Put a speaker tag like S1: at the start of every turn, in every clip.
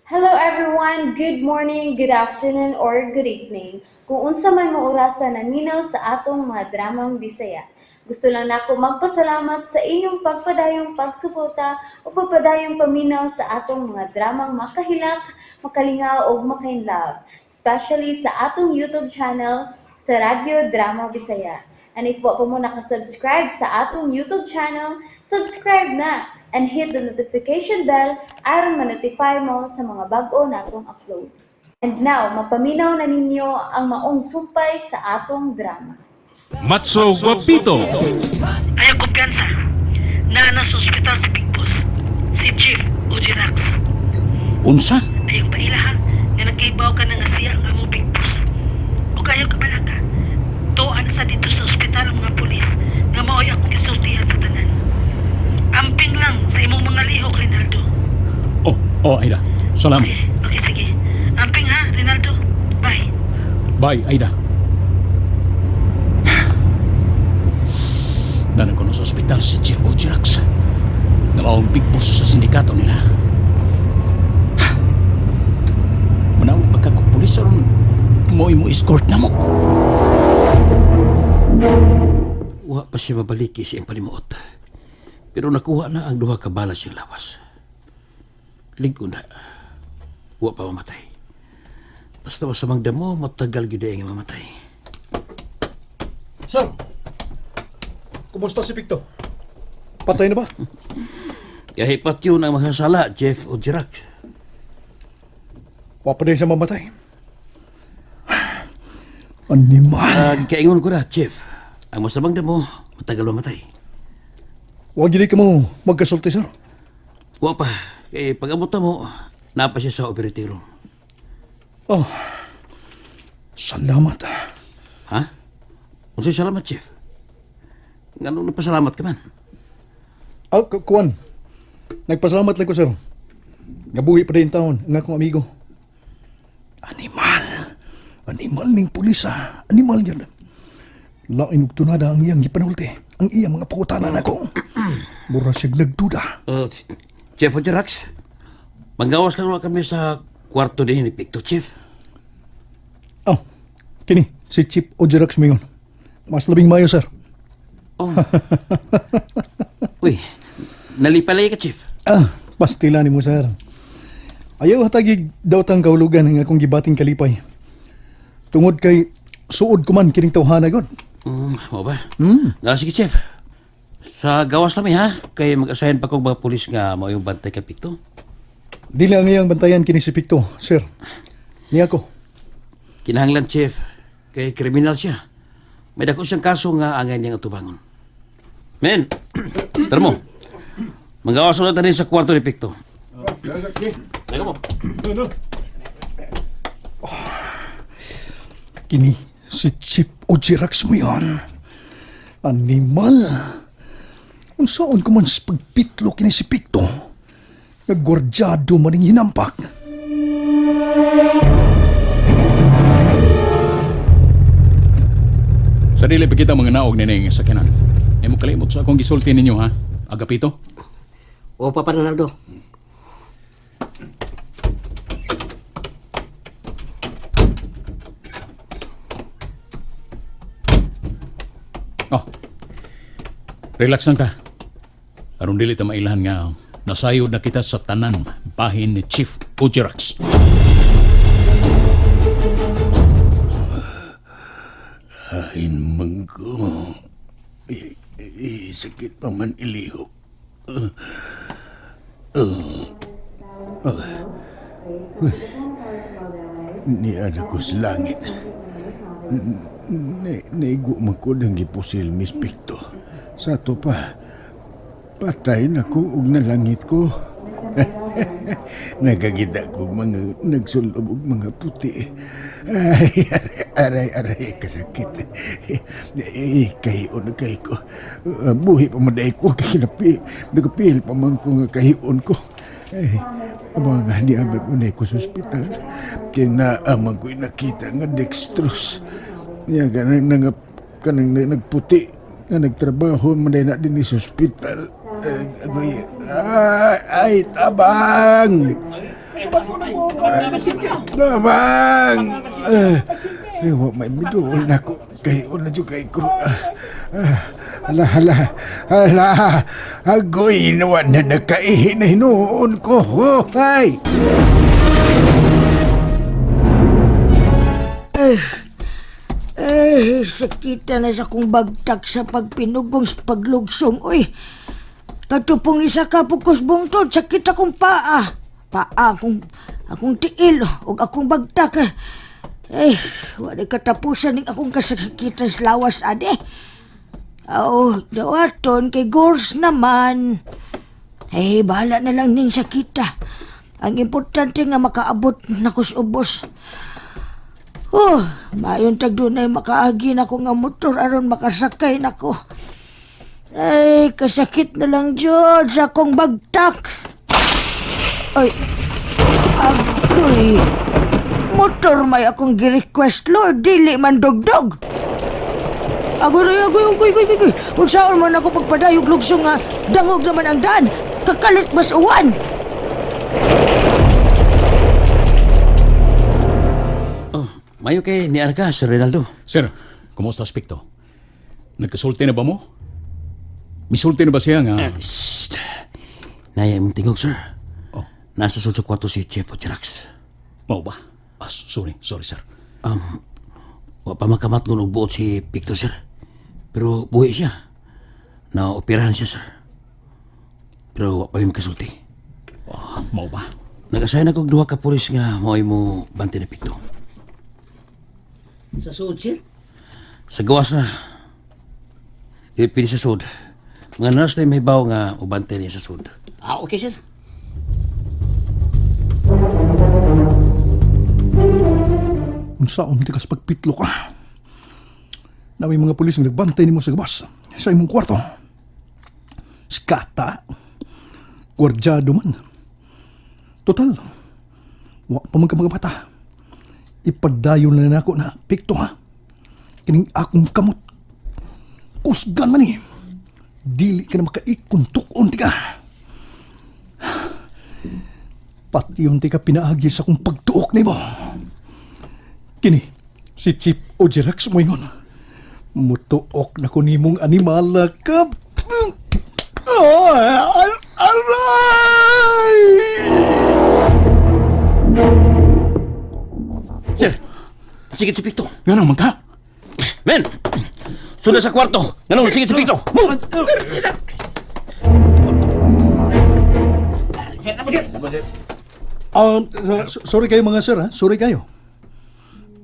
S1: Hello everyone! Good morning, good afternoon, or good evening. Kung unsa man mo orasa naminaw sa atong mga dramang Bisaya. Gusto lang nako magpasalamat sa inyong pagpadayong pagsuporta o pagpadayong paminaw sa atong mga dramang makahilak, makalingaw ug makainlove, especially sa atong YouTube channel sa Radyo Drama Bisaya. And if wa pa mo nakasubscribe sa atong YouTube channel, subscribe na and hit the notification bell aron ma-notify mo sa mga bag-o natong uploads. And now, mapaminaw na ninyo ang maong sumpay sa atong drama.
S2: Matso Guapito.
S3: Ayaw kumpiyansa. Naa na sa ospital si Big Boss, si Chief Ojirax.
S4: Unsa?
S3: Ayaw paila ha, nga nagkaibaw ka na nga siya ang among Big Boss. O kayo kabalaka, tuan sa dito sa ospital ang mga pulis nga maoy akong gisultihan sa tanan. Amping lang sa imong mga lihok, Rinaldo.
S4: Oh, Aida. Salamat.
S3: Okay, okay, sige. Amping ha, Rinaldo. Bye.
S4: Bye, Aida. Nanan ko na sa ospital si Chief Ojirax. Nga maong big boss sa sindikato nila. Manawag pa ka kung pulis aron mo imo escort na mo.
S5: Wa pa siya mabaliki sa iyang palimuot. Pero nakuha na ang duha ka bala siyang lawas. Ligo na. Wa pa mamatay. Basta masamang damo, matagal gyud ang mamatay.
S6: Sir! Kumusta si Picto? Patay na ba?
S5: Kahipat yun ang mga sala, Jeff o Jirac.
S6: Wa pa din siya mamatay. Animal!
S5: Kaingon ko na, Jeff. Ang masamang damo, matagal mamatay.
S6: Huwag gini ka mo magkasulti, sir.
S5: Wa pa. Kay pag-abot na mo, napa siya sa operating room.
S6: Oh, salamat.
S5: Ha? Unsay salamat, Chief? Nganong nagpasalamat ka man?
S6: Ah, kuwan. Nagpasalamat lang ko, sir. Ngabuhi pa din taon ang akong amigo. Animal! Animal ning pulis, ah. Animal yan. Lain og tunada ang iyang gipanulti. Ang iyang mga pangutana nako. Mura siyang nagduda.
S5: Chef Ojirax, manggawas lang na kami sa kwarto din ni Picto, Chief.
S6: Oh, kini, si Chief Ojirax mo yun. Mas labing mayo, sir.
S5: Oh. Uy, nalipalay ka, Chief.
S6: Ah, pastila ni mo, sir. Ayaw hatagig daw tang kahulugan ang akong gibating kalipay. Tungod kay suod ko man kining tawhana god.
S5: Mo ba? Ah, sige, Chief. Sa gawas lang ha, kay mag-assign pa kong mga pulis nga mao yung bantay kay Picto.
S6: Dili ang iyang bantayan kini si Picto, sir. Niya ko.
S5: Kinahanglan, Chief, kay kriminal siya. May dako siyang kaso nga angay niyang atubangon. Men, tara mo. Manggawas ulit na rin sa kwarto ni Picto. Teka mo.
S6: Kini si Chief Ojirax mo yon. Animal. Unsaon ko man sa pagpitlo kini si Picto? Nagwardyado man ang hinampak.
S4: Sa dili pa kita mga naog nining sakyanan. Ay mo kalimot sa akong gisulti ninyo ha. Agapito.
S7: O, Papa Ronaldo.
S4: Oh. Relax lang ta. Aron dili ta mailhan nga nasayod na kita sa tanan bahin ni Chief Ojirax.
S8: Hain man ko. Sakit pa man ilihok. Niala ko sa langit. Naigo man ko ng gipusil, Miss Picto. Sa ato pa, patay na ko ug nalangit ko. Nagagita ko mga nagsulob og mga puti. Ay, aray, aray, aray, kasakit. Eh, kahion na kay ko. Buhi pa man dahil ko, kinapi, nagapil pa man ko nga kahion ko. Ay, aba nga, di abot mo na ko sa ospital. Kaya naaman ko'y nakita nga dextrose. Niya, kanang, kanang nagputi, nga nagtrabaho man na din sa ospital. Ay, agoy, ay, ay, tabang! Tabang! Eh, wa may miduol na ko. Kayo na dyan kay ko. Ah, hala, hala, hala. Agoy, nawa na nakaihi na hinuon ko. Oh, ay!
S9: Eh, sakita na sa kong bagtak sa pagpinugong sa paglugsong. Uy, katupong isa ka pukos bungtod, sakit akong paa. Paa akong tiil ug akong bagtak. Eh, wala katapusan ning akong kasakitan sa lawas, ade. Oo, dawaton kay Gors naman. Eh, bahala na lang ning sakita. Ang importante nga makaabot na kus ubos. Oh, mayon tag dunay makaagi na ko nga motor aron makasakay nako. Ay, kasakit na lang jud sa akong bagtak. Ay, agoy. Motor may akong gi-request, Lord, dili man dugdog. Agoy, agoy, agoy, agoy, agoy. Unsaon man ako pagpadayog lugsong nga dangog naman ang daan. Kakalit mas uwan.
S5: Oh, mayo kay ni Arca, Sir Rinaldo.
S4: Sir, kumusta aspekto? Nagkasulti na ba mo? Misulti na ba siya nga?
S5: Shh. Naya imong tingog, sir.
S4: Oh.
S5: Nasa sulod sa kwarto si Chief Ochirax.
S4: Mao ba? Ah, sorry, sorry sir.
S5: Wa pa makamat ngun og buot si Victor, sir. Pero buhi siya. Naoperahan siya, sir. Pero wa pa yung makasulti.
S4: Ah, mao ba?
S5: Nag-assign ako og duha ka pulis nga mao'y mo bante ni Victor.
S7: Sa suod, sir?
S5: Sa gawas na. Dili pili sa sud. Mga nurse na may baw nga ubante niya sa sud.
S7: Ah, okay, sir.
S6: Unsaon ti kas pagpitlo ka. Na may mga pulis nga nagbantay nimo sa gabas sa imong kwarto. Skata. Gwardyado man. Total. Wa pa man ka mga bata. Ipadayon na nako na pikto ha. Kining akong kamot. Kusgan man ni. Dili ka na makaikon tukon ti ka. Patiyon ti ka pinaagi sa akong pagtuok nimo. Kini, si Chief Ojerax mo ingon. Mutuok na ko nimong animal ka. Oh, aray!
S5: Sir, sige si Victor.
S4: Nga naman ka?
S5: Men! Sunod sa kwarto! Ganun, sige si Victor! Move!
S6: Sorry kayo mga sir, ha? Sorry kayo.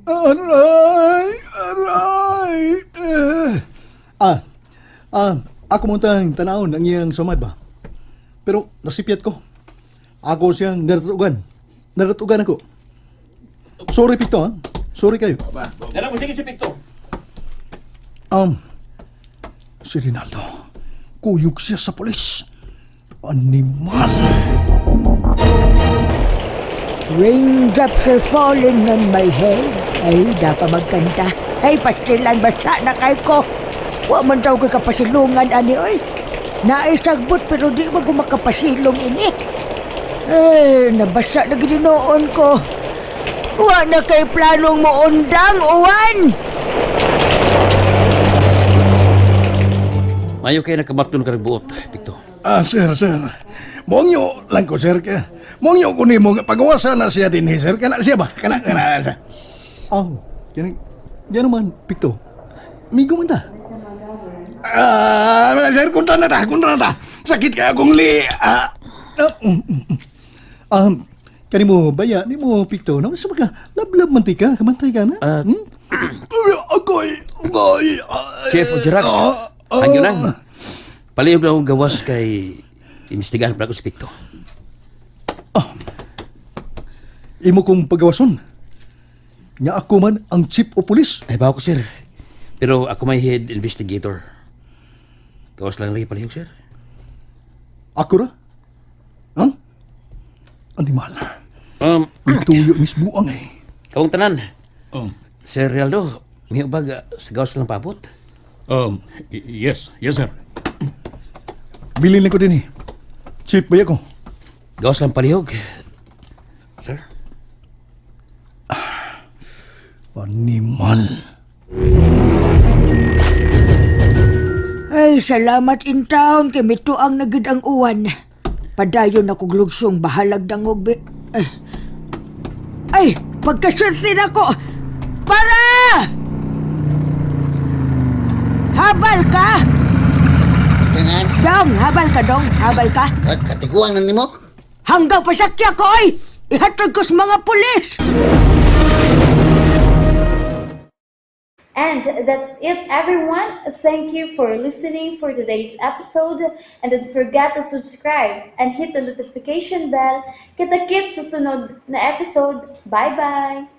S6: Aray! Aray! Eh. Ah, ah, ako mo tang tanawon ang iyang samad ba? Pero nasipyat ko. Ako siyang naratugan. Naratugan ako. Sorry, Pito, ha? Sorry kayo.
S5: Ganun, sige si Victor!
S6: Si Rinaldo, kuyog siya sa pulis. Animal!
S9: Raindrops are falling on my head. Ay, dapat magkanta. Ay, pastilan, basa na kay ko. Wa man daw ko'y kapasilungan, ani, oy. Naisagbot pero di man ko makapasilong ini. Eh, nabasa na ginoon ko. Wa na kay planong muundang, uwan!
S5: Mayo kay nakamatun ka buot, Victor.
S6: Ah, sir, sir. Mongyo lang ko, sir. Kaya, mongyo ko nimo nga pagawasan na siya din, eh, sir. Kana siya ba? Kana, kana siya. Oh, yan, yan naman, Pikto. Migo man ta. Ah, sir, kunta na ta, kunta na ta. Sakit kaya akong li... Ah, ah, mm. Kani mo, baya, ni mo, Pikto. Naman sa mga lablab man ti ka, kamantay ka na.
S5: Ah.
S6: Hmm? Agoy, agoy. Ay,
S5: Chief Ojirax,
S6: ah, ah.
S5: hangyo lang. Palihog lang akong gawas kay imbestigahan pa ako si Victor.
S6: Imo kong pagawason. Nga ako man ang chief o pulis.
S5: Ay, bawo ko, sir. Pero ako may head investigator. Gawas lang lagi palihog, sir.
S6: Ako ra? Huh? Animal. Ituyo mismo ang eh.
S5: Kawang tanan.
S4: Um,
S5: Sir Rialdo, may ubag sa gawas lang paabot.
S4: yes, yes sir.
S6: Bilin lang ko din eh. Chief ba ko?
S5: Gawas lang palihog. Sir?
S6: Animal.
S9: Ay, salamat in town kay mituang na gid ang uwan. Padayon ako glugsong bahalag dangog be. Ay, ay pagkasulti nako. Para! Habal ka!
S7: Jangan.
S9: Dong, habal ka dong, habal ka.
S7: Katiguang na nimo.
S9: Hanggang pasakya ko oy! Ihatod ko sa mga pulis!
S1: And that's it, everyone. Thank you for listening for today's episode. And don't forget to subscribe and hit the notification bell. Kita-kits sa sunod na episode. Bye-bye!